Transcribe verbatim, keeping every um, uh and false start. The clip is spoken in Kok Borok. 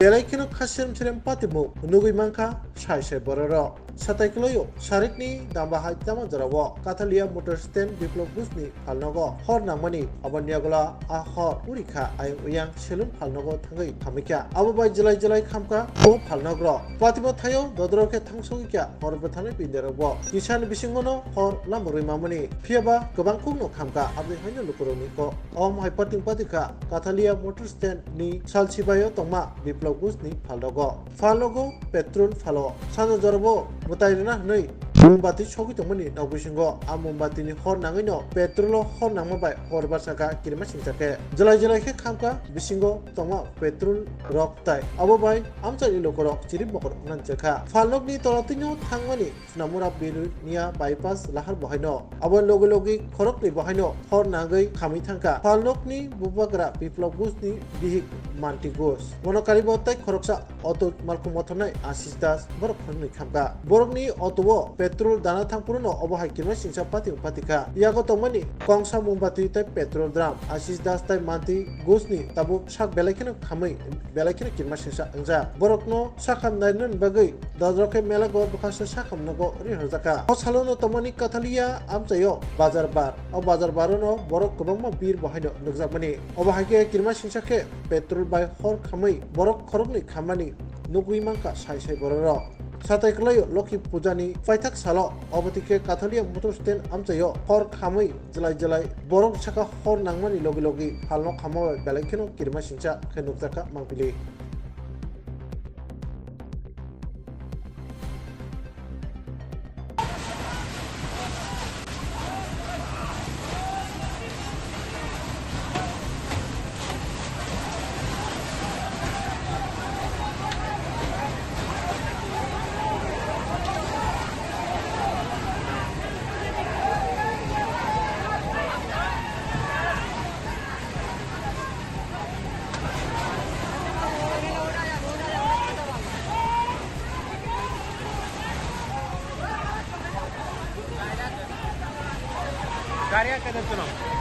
Belai kheno kha serem serem patimung nugwi mankha sai sai bororok. Satai kwlaio, sarikni damba hai tama jorao Kathalia Motor Stand Biplop Ghoshni phalnogo hor nangmani, aboni yagulo a hor uri kha ayang uyang selun phalnogo thangwi khamwi kha. Abo bai jwlai jwlai khamkha o phalnogrok. Patimo thaio dodro khe thangsogwi kha hor bwtharni bindirokbo. Kisani bisingono hor lama rwi mamani, phiyaba kwbang kukno khamkha, aboni haino lukurokni kok. Om hai pating patikha Kathalia Motor Stand ni sal sibaio tongma Biplop Ghoshni phalnogo. Phalnogo petrol phalo. Sanja jorabo mwtai rwna hwnwi mombati sogwi tongmani nok bisingo. A mombati ni hor nangwino petrol o hor nangma bai hor bwsakha kirima singsa khe. Jwlai jwlai khe khamkha bisingo tongma petrol rok tai. Abo bai amchaini lukurok chirip mokol wngna nangjakha. Phalnokni tola twino thangmani Sonamura Belonia bypass lahar bo haino. Abo logi logi khoroknwi bo haino hor nangwi khamwi thangkha. Phalnokni bubagra Biplop Ghoshni bihik Manti Ghosh. Bono karibo tai khoroksa auto malkhung mothornai Ashish Das borok khoroknwi khamkha. Borokni auto o petrol dana thangphuru no obo hai kirima singsa pating patikha. Yago tongmani kongsa mombati tai petrol drum. Ashish Das tai Manti Ghoshni tabuk sak belai kheno khamwi belai kheno kirima singsa wngjak. Borokno sakham nainani bagwi dodrok khe mela go bwkhaksa sakham nogo ri horjakha. O salono tongmani Kathalia amchaio bazar bar. O bazar barono borok kwbangma bir bo haino nukjakmani. Obo hai khe kirima singsa khe petrol bai hor khamwi borok khoroknwi khammani nugwi mankha sai sai bororok. Satai kwlaio Lokhi Pujani paithak salo obo twi khe Kathalia Motor Stand amchaio hor khamwi jwlai jwlai borok saka hor nangmani logi logi phalno khama bai belai kheno kirima singsa khe nukjakha mangpili. Gari akke dottono.